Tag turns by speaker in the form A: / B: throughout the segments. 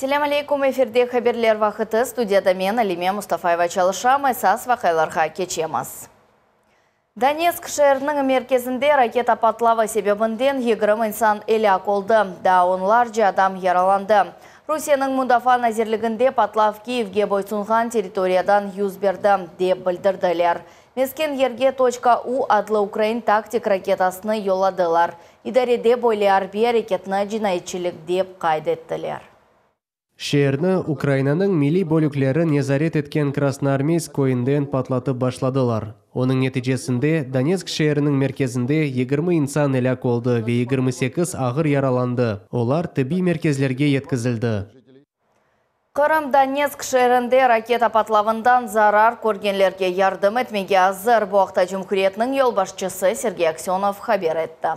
A: Selâm aleyküm, efirde Haberler vaqıtı, studiyada men, Alime Mustafayeva çalışam, esas vaqialarğa keçemiz. Donetsk şeeriniñ merkezinde raketa patlavı sebebinden 20 insan elâk oldı, daa onlarca adam yaralandı. Rusiyeniñ Mudafaa nazirliginde patlav Kiyevge boysunğan territoriyadan 100 berdi, dep bildirdiler. Mesken yerge Toçka U adlı ukrain taktik raketasını yolladılar. İdarede böyle arbiy areketni cinayetçilik dep qayd ettiler.
B: Şeerni Ukrainanıñ milliy bölükleri nezaret etken Krasnoarmeysk köyünden patlatıp başladılar. Onıñ neticesinde Donetsk şeeriniñ merkezinde 20 insan elâk oldı ve 28 ağır yaralandı. Olar tibbiy merkezlerge yetkizildi.
A: Qırım Donetsk şeerinde raketa patlavından zarar körgenlerge yardım etmege azır. Bu aqta Cumhuriyetniñ yolbaşçısı Sergey Aksenov haber etti.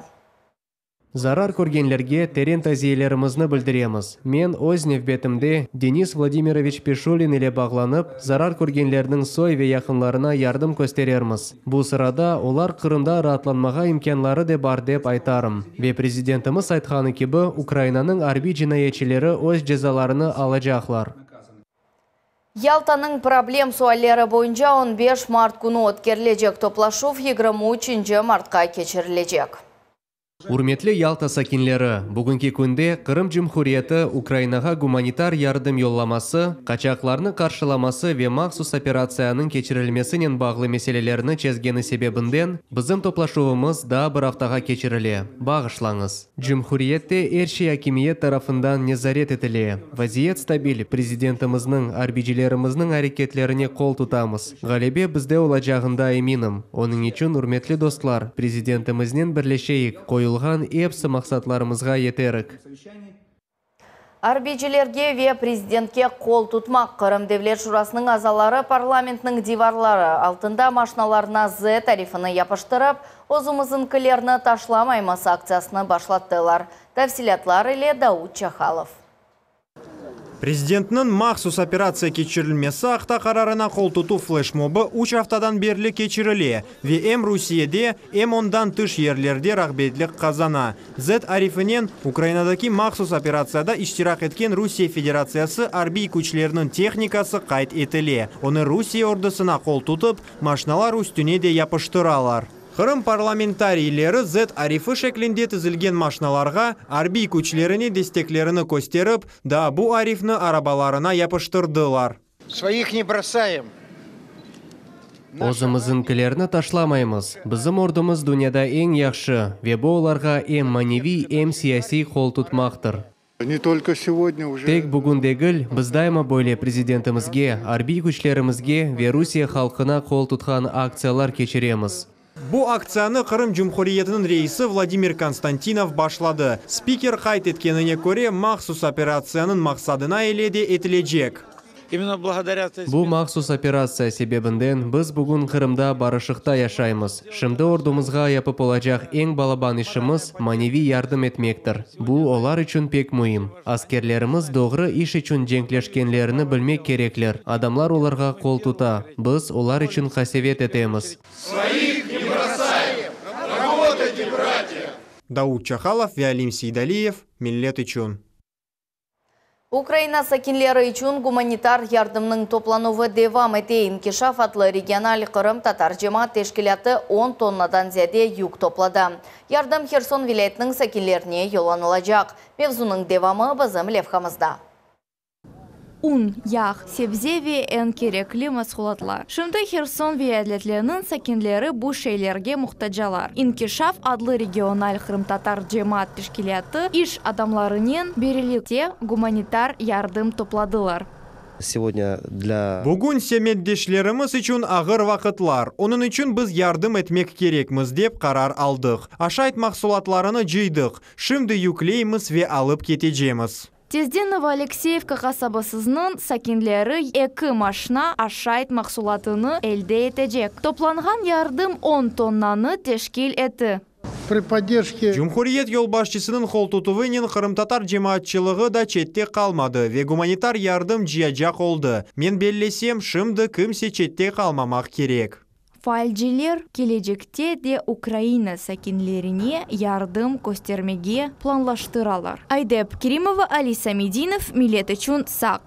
B: Zarar körgenlerge teren taziyelerimizni bildiremiz. Men öz nevbetimde Denis Vladimiroviç Pişulin ile bağlanıp, zarar körgenlerniñ soy ve yaqınlarına yardım kösterermiz. Bu sırada olar Qırımda raatlanmağa imkânları da bar dep aytarım. Ve prezidentimiz aytqanı kibi, Ukrainanıñ arbiy cinayetçileri öz cezalarını alacaqlar.
A: Yaltanıñ problem sualleri boyunca 15 mart künü ötkerilecek toplaşuv 23 martqa keçirilecek.
B: Ürmetli Yalta sakinleri, bugünki künde Qırım Cumhuriyeti Ukrainağa gumanitar yardım yollaması, qaçaqlarnı qarşılaması ve mahsus operatsiyanıñ keçirilmesinen bağlı meselelerni çezgeni sebebinden bizim toplaşuvımız daa bir aftağa keçirile. Bağışlañız. Cumhuriyette er şey akimiyet tarafından nezaret etile. Vaziyet stabil, prezidentimizniñ, arbiycilerimizniñ areketlerine qol tutamız. Ğalebe bizde olacağında eminim. Onıñ içün, ürmetli dostlar, prezidentimiznen birleşeyik, qoyulğan episi maqsatlarımızğa yeterik.
A: Arbiycilerge ve prezidentke qol tutmaq. Qırım Devlet Şurasınıñ azaları parlamentniñ divarları altında maşinalarına Z arifini yapıştırıp, "Özümizniñkilerni taşlamaymız" aktsiyasını başlattılar. Tafsilâtlar ile Daud Çahalov.
C: Prezidentniñ mahsus operatsiya keçirilmesi aqta qararına qoltutuv fleşmobı 3 aftadan berli keçirile ve em Rusiyede, em ondan tış yerlerde rağbetlik qazana. Z arifinen Ukrainadaki mahsus operatsiyada iştirak etken Rusiye Federatsiyası arbiy küçleriniñ tehnikası qayd etile. Onı Rusiye ordusına qol tutıp, maşinalar üstüne de yapıştıralar. Qırım parlamentariyleri Z arifi şeklinde tizilgen maşinalarğa arbiy küçlerine desteklerini kösterip, daa bu arifni arabalarına yapıştırdılar.
D: Своих не бросаем.
B: Özümizniñkilerni taşlamaymız. Bizim ordumız dünyada eñ yahşı ve bu olarğa em maneviy, em siyasiy qol tutmaqtır.
E: Не только сегодня уже.
B: Tek bugün degil, biz daima böyle prezidentimizge, arbiy küçlerimizge ve Rusiye halqına qol tutqan aktsiyalar keçiremiz.
C: Bu aktsiyanı Qırım Cumhuriyetiniñ reisi Vladimir Konstantinov başladı. Spiker qayd etkenine köre, mahsus operatsiyanıñ maqsadına ile de etilecek.
D: Именно благодаря
B: Bu mahsus operatsiya sebebinden biz bugün Qırımda barışıqta yaşaymız. Şimdi ordumızğa yapıp olacaq eñ balaban işimiz maneviy yardım etmektir. Bu olar içün pek müim. Askerlerimiz doğru iş içün cenkleşkenlerini bilmek kerekler. Adamlar olarğa qol tuta. Biz olar içün qasevet etemiz.
D: Своих не бросаем! Работайте, братья!
C: Daud Çahalov ve Alim Seydaliyev, Millet içün.
A: Ukraina sakinleri içün gumanitar yardımnıñ toplanuvı devam ete. İnkişaf adlı regional qırımtatar cemaat teşkilâtı 10 tonnadan ziyade yük topladı. Yardım Herson vilâyetiniñ sakinlerine yollanılacaq. Mevzunıñ devamı bizim levhamızda.
F: Un, yağ, sebze ve eñ kerekli mahsulatlar. Şimdi Herson vilâyetleriniñ sakinleri bu şeylerge muhtaclar. İnkişaf adlı regional qırımtatar cemaat teşkilâtı iş adamlarınen birlikte gumanitar yardım topladılar.
G: Сегодня для
C: Bugün semetdeşlerimiz içün ağır vaqıtlar. Onıñ içün biz yardım etmek kerekmiz dep qarar aldıq. Aşayt mahsulatlarını cıydıq. Şimdi yükleymiz ve alıp ketecemiz.
F: Tezden Novoalekseyevka qasabasınıñ sakinleri eki maşina aşayt mahsulatını elde etecek. Toplanğan yardım 10 tonnanı teşkil etti.
E: При поддержке
C: Cumhuriyet yolbaşçısınıñ qoltutuvınen qırımtatar cemaatçılığı da çette qalmadı ve gumanitar yardım cıyacaq oldı. Men bellesem, şimdi kimse çette qalmamaq kerek.
F: Faalciler kelecekte de Ukraina sakinlerine yardım köstermege planlaştıralar. Ayde Abkerimova, Ali Samedinov, Millet içün Saq.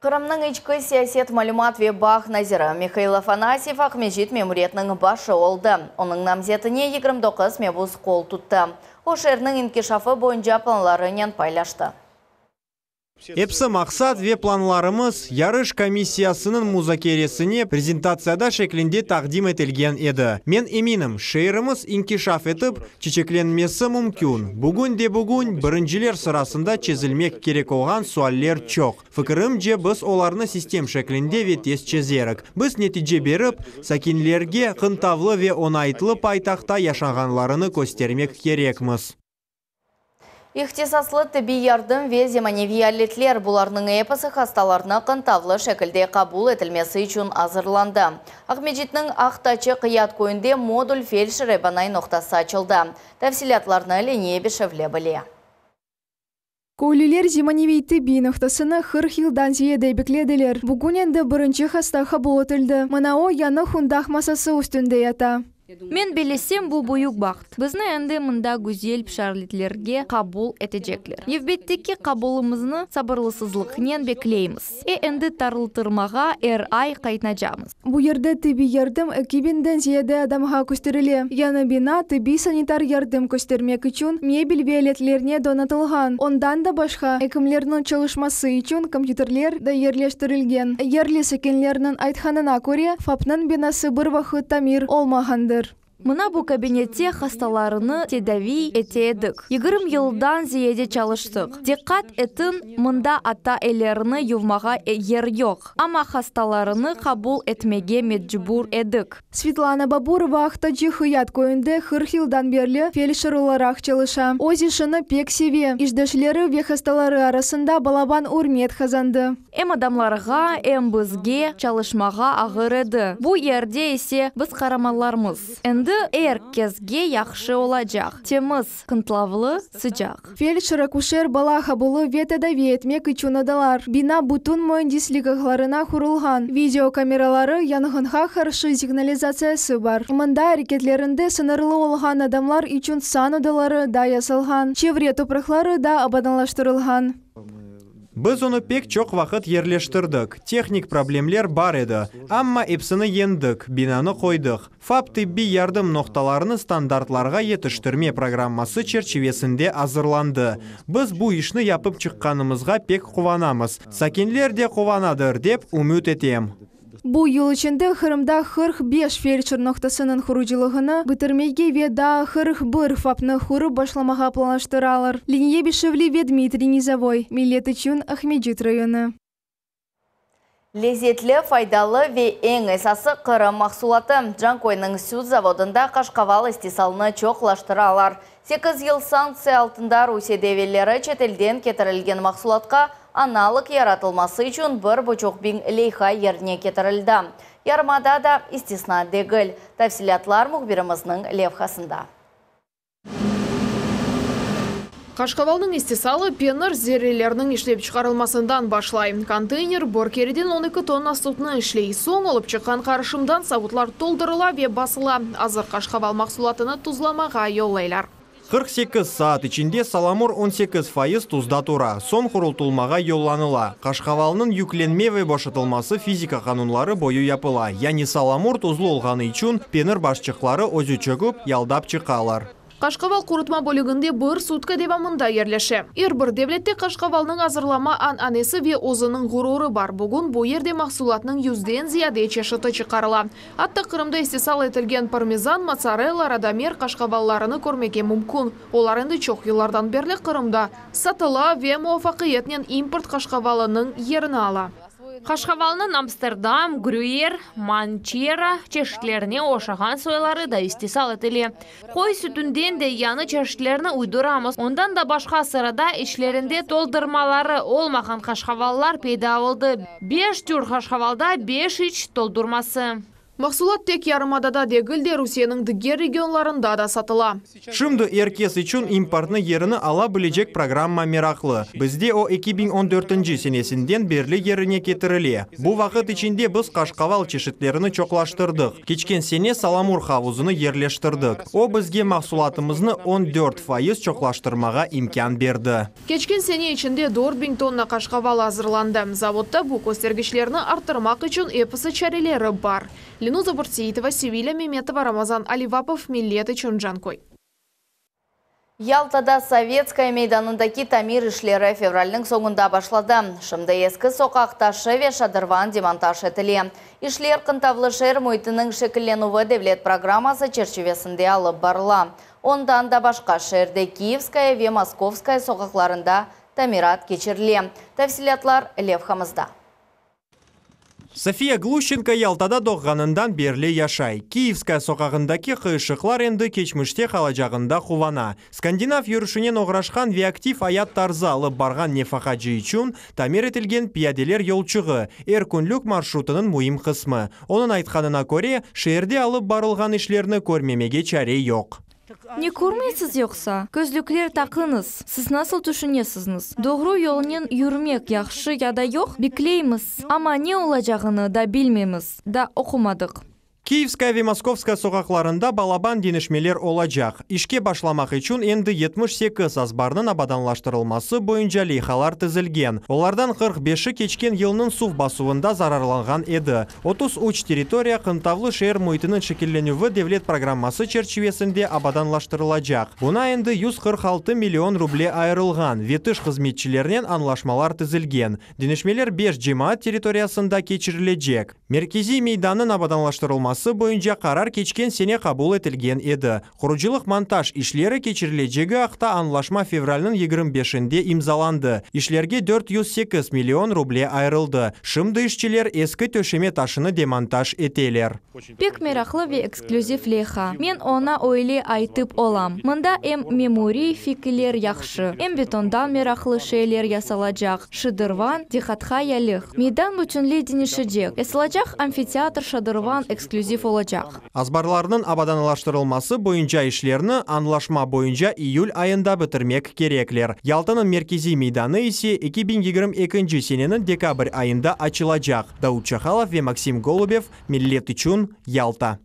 A: Qırımnıñ içki siyaset, malümat ve bağ naziri Mihail Afanasyev Aqmescit memuriyetiniñ başı oldı. Onıñ namzetine 29 mebus qol tuttı. O şeerniñ inkişafı boyunca planlarınen paylaştı.
C: Episi maqsat ve planlarımız yarış komissiyasınıñ muzakeresine prezentatsiyada şeklinde taqdim etilgen edi. Men eminim, şeerimiz inkişaf etip, çeçeklenmesi mümkün. Bugün de bugün birinciler sırasında çezilmek kerek olğan sualler çoq. Fikirimce, biz olarnı sistem şeklinde ve tez çezerik. Biz netice berip, sakinlerge qıntavlı ve oñaytlı paytahtta yaşağanlarını köstermek kerekmiz.
A: İhtisaslı tibbiy yardım ve zemaneviy aletler bularnıñ episi hastalarnı qıntavlı şekilde qabul etilmesi içün azırlandı. Aqmescitniñ Aqtaçı Qıyat köyünde modul feldşer-ebanay noqtası açıldı. Tafsilâtlarnı Leniye Bişevle bile.
H: Köylüler zemaneviy tibbiy noqtasını 40 yıldan ziyade beklediler. Bugün endi birinci hasta qabul etildi. Mına o, yañı hundaq masası üstünde yata.
F: Men bellesem, bu büyük baht. Bizni endi mında güzel şaraitlerge qabul etecekler. Nevbetteki qabulımıznı sabırsızlıqnen bekleymiz. E, endi tarıltırmağa er ay qaytacaqmız.
H: Bu yerde tibbiy yardım 2000-den ziyade adamğa kösterile. Yañı bina tibbiy-sanitar yardım köstermek içün mebel ve aletlernen donatılğan. Ondan da başqa, ekimlerniñ çalışması içün kompyuterler de yerleştirilgen. Yerli sakinlerniñ aytqanına köre, FAPnıñ binası bir vaqıt tamir olmağandır.
F: Mına bu kabinette hastalarnı tedaviy ete edik. 20 yıldan ziyade çalıştıq. Diqqat etiñ, mında atta ellerini yuvmağa yer yoq. Amma hastalarnı qabul etmege mecbur edik.
H: Svetlana Baburova Aqtaçı Qıyat köyünde 40 yıldan berli feldşer olaraq çalışa. Öz işini pek seve. İşdeşleri ve hastaları arasında balaban ürmet qazandı.
F: Em adamlarğa, em bizge çalışmağa ağır edi. Bu yerde ise biz qaramanlarmız. Endi er kesge yahşı olacaq. Temiz, qıntavlı, sıcaq.
H: Feldşer, akuşer, bala qabulı ve tedavi etmek içün odalar. Bina bütün müendislik aqlarına qurulğan. Video kameraları, yanğınğa qarşı signalizatsiyası bar. Mında areketlerinde sıñırlı olğan adamlar içün san odaları da yasalğan. Çevre topraqları da abadanlaştırılğan.
C: Biz onı pek çoq vaqıt yerleştirdik. Tehnik problemler bar edi. Amma epsini yeñdik, binanı qoydıq. FAP tibbiy yardım noqtalarını standartlarğa yetiştirme programması çerçivesinde azırlandı. Biz bu işni yapıp çıqqanımızğa pek quvanamız. Sakinler de quvanadır, dep ümüt etem.
H: Bu yıl içinde Qırımda 45 feldşer noqtasınıñ qurucılığını bitirmege ve daa 41 FAPnı qurıp başlamağa planlaştıralar. Leniye Bişevli ve Dmitriy Nizovoy. Millet içün Aqmescit rayonı.
A: Lezetli, faydalı ve eñ esası Qırım mahsulatı. Canköyniñ süt zavodında qaşqaval istisalını çoqlaştıralar. 8 yıl sanktsiya altında Rusiye evelleri çetelden ketirilgen mahsulatqa analog yaratılması içün 1,5 biñ leyha yerine ketirildi. Yarımada da istisna degil. Tafsilâtlar mühbirimizniñ levhasında.
I: Qaşqavalnıñ istisalı penir zerreleriniñ işlep çıqarılmasından başlay. Konteyner bir kereden 12 tonna sütni işley. Soñ olıp çıqqan qarışımdan savutlar toldurıla ve basıla. Azır qaşqaval mahsulatını tuzlamağa yollaylar.
C: 48 saat içinde salamur 18% tuzda tura. Soñ qurutılmağa yollanıla. Qaşqavalnıñ yüklenme ve boşatılması fizika qanunları boyu yapıla. Yani salamur tuzlu olğanı içün penir başçıqları özü çökip yaldap çıqalar.
I: Qaşqaval qurutma bölüginde bir sutka devamında yerleşe. Er bir devlette qaşqavalnıñ azırlama ananesi ve özüniñ ğururı bar. Bugün bu yerde mahsulatnıñ yüzden ziyade çeşiti çıqarıla. Atta Qırımda istisal etilgen parmezan, mozzarella, radamer qaşqavallarını körmege mümkün. Olar endi çoq yıllardan berli Qırımda satıla ve muvafaqiyetnen import qaşqavalınıñ yerini ala.
J: Qaşqavalnıñ Amsterdam, Grüyer, Mançera çeşitlerine oşağan soyları da istisal etile. Qoy sütünden de yañı çeşitlerni uyduramız. Ondan da başqa sırada içlerinde toldurmaları olmağan qaşqavallar peyda oldı. Beş tür qaşqavalda beş iç toldurması.
I: Mahsulat tek yarımadada degil de, Rusiyeniñ diger regionlarında da satıla.
C: Şimdi er kes içün importnı yerini ala bilecek programma meraqlı. Bizde o 2014 senesinden berli yerine ketirile. Bu vaqıt içinde biz qaşqaval çeşitlerini çoqlaştırdıq. Keçken sene salamur havuzını yerleştirdik. O bizge mahsulatımıznı 14% çoqlaştırmağa imkân berdi.
I: Keçken sene içinde 4000 tonna qaşqaval azırlandı. Zavodda bu köstergiçlerni arttırmaq içün episi çareleri bar. Lenuza Burseitova, Sevilya Memetova, Ramazan Alivapov, Millet içün Canköy.
A: Yaltada Sovetskaya meydanındaki tamir işleri fevralniñ soñunda başladı. Şimdi eski soqaq taşı ve şadırvan demontaj etile. İşler Qıntavlı şeer müitiniñ şekillenüvi devlet programması çerçivesinde alıp barıla. Ondan da başqa şeerde Kiyevskaya ve Moskovskaya soqaqlarında tamirat keçirile. Tafsilâtlar levhamızda.
C: Sofiya Gluşçenko Yaltada doğğanından berli yaşay. Kiyevskaya soqağındaki qıyışıqlar endi keçmişte qalacağında quvana. Skandinav yürüşinen oğraşqan ve aktiv ayat tarzı alıp barğan nefaqacı içün tamir etilgen piyadeler yolçuğı, er künlük marşrutınıñ müim qısmı. Onıñ aytqanına köre, şeerde alıp barılğan işlerni körmemege çare yoq.
F: Ne körmeysiz yoqsa? Közlükler taqıñız. Siz nasıl tüşünesiñiz? Doğru yolnen yürmek yahşı ya da yoq? Bekleymiz, amma ne olacağını da bilmeymiz, daa oqumadıq.
C: Kiyevskaya ve Moskovskaya soqaqlarında balaban deñişmeler olacaq. İşke başlamaq içün endi 78 azbarnıñ abadanlaştırılması boyunca leyhalar tizilgen. Olardan 45-i keçken yılnıñ suv basuvında zararlanğan edi. 33 territoriya Qıntavlı şeer müitiniñ şekillenüvi devlet programması çerçivesinde abadanlaştırılacaq. Buña endi 146 million ruble ayırılğan ve tış hızmetçilernen añlaşmalar tizilgen. Deñişmeler 5 cemaat territoriyasında keçirilecek. Merkeziy meydannıñ abadanlaştırılması boyunca qarar keçken sene qabul etilgen edi. Qurucılıq montaj işleri keçirilecegi aqta añlaşma fevralniñ 25-inde imzalandı. İşlerge 408 million ruble ayırıldı. Şimdi işçiler eski töşeme taşını demontaj eteler.
F: Pek meraqlı ve eksklüziv leyha. Men oña öyle aytıp olam. Mında em memuriy fikirler yahşı, em betondan meraqlı şeyler yasalacaq. Şadırvan, diqqatqa lâyıq. Meydan bütünley deñişecek. Yasalacaq amfiteatr şadırvan eksklüziv olacaq.
C: Azbarlarnıñ abadanlaştırılması boyunca işlerni añlaşma boyunca iyül ayında bitirmek kerekler. Yaltanıñ merkeziy meydanı ise 2022 seneniñ dekabr ayında açılacaq. Daud Çahalov ve Maksim Golubev, Millet içün, Yalta.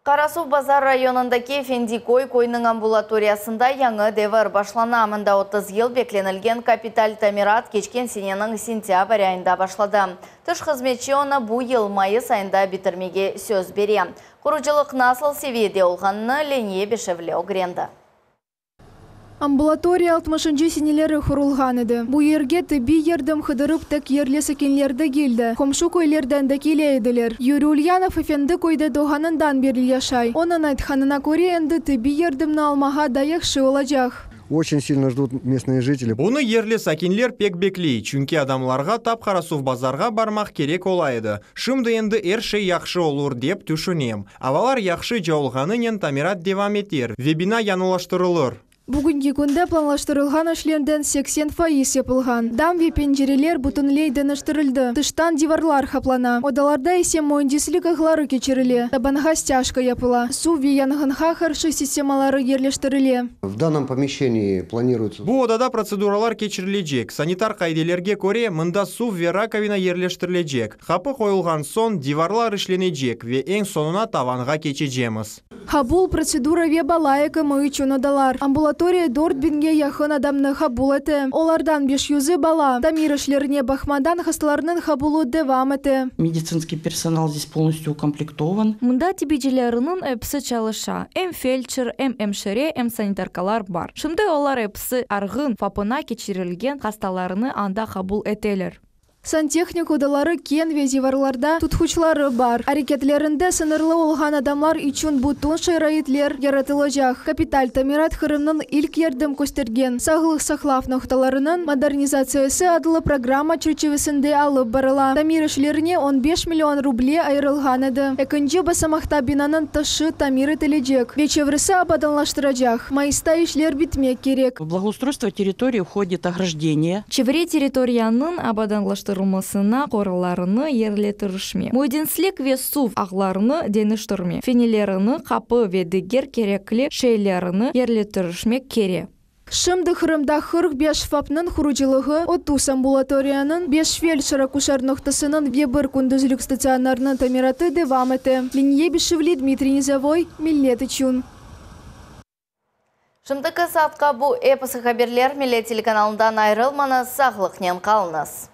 A: Qarasuvbazar rayonındaki Efendiköy köyüniñ ambulatoriyasında yañı devir başlana. Mında 30 yıl beklenilgen kapital tamirat keçken seneniñ sentâbr ayında başladı. Tış hızmetçi onı bu yıl mayıs ayında bitirmege söz bere. Qurucılıq nasıl seviyede olğanını Leniye Beşevli ögrendi.
H: Ambulatoriya 60 seneleri qurulğan edi. Bu yerge tibbiy yardım qıdırıp tek yerli sakinler degil de, qomşu köylerden de kele ediler. Yuriy Ulyanov efendi köyde doğğanından berli yaşay. Onıñ aytqanına köre, endi tibbiy yardımnı almağa daa yahşı olacaq.
K: Очень сильно ждут местные жители.
C: Bunı yerli sakinler pek bekley, çünki adamlarğa tap Qarasuvbazarğa barmaq kerek ola edi. Şimdi endi er şey yahşı olur dep tüşünem. Avalar yahşıca olğanınen tamirat devam eter ve bina yañılaştırılır.
H: Bugünki künde planlaştırılğan işlerden 80% yapılğan. Dam ve pencereler bütünley deñiştirildi. Tıştan divarlar qaplana. Odalarda ise müendislik ağları keçirile. Tabanğa stяжка yapıla. Suv ve yanğınğa qarşı sistemaları yerleştirile.
K: В данном помещении планируется...
C: Bu odada protseduralar keçirilecek. Sanitar qaidelerge köre, mında suv ve rakovina yerleştirilecek. Qapı qoyulğan soñ divarlar işlenecek ve eñ soñuna tavanğa keçecekmiz.
H: Qabul, protsedura ve bala ekimi içün odalar. Ambulatoriya 4000ge yaqın adamnı qabul ete. Olardan 500-i bala. Tamir işlerine baqmadan hastalarnıñ qabulı devam ete.
L: Медицинский персонал здесь полностью укомплектован.
F: Mında tibbiycilerniñ episi çalışa. Em feldşer, em emşire, em sanitarkalar bar. Şimdi olar episi arğın, FAPına keçirilgen hastalarnı anda qabul eteler.
H: Santehnik odaları keñ ve divarlarda tutquçları bar. Areketlerinde sıñırlı olğan adamlar içün bütün şaraitler yaratılacaq. Kapital tamirat Qırımnıñ ilk yardım köstergen sağlıq saqlav noqtalarınıñ modernizatsiyası adlı programma çerçivesinde alıp barıla. Tamir işlerine 15 million ruble ayırılğan edi. Ekinci basamaqta binanıñ tışı tamir etilecek ve çevresi abadanlaştıracaq. Mayısta işler bitmek kerek.
L: В благоустройство территории входит ограждение.
F: Çevre territoriyanıñ abadanlaştırılması. abadanlaştırılmasına qoralarını yerletirişme, müendislik ve suv ağlarını deñiştirme, fenerlerini, qapı ve diger kerekli şeylerini yerletirişmek kere.
H: Şimdi Qırımda 45 FAPnıñ qurucılığı, 30 ambulatoriyanıñ, 5 feldşer-akuşer noqtasınıñ ve bir kündüzlik statsionarnıñ tamiratı devam ete. Leniye Bişevli, Dmitriy Nizovoy, Millet içün.
A: Şimdiki saatqa bu episi haberler Millet telekanalından ayırılmañız, sağlıqnen qalıñız.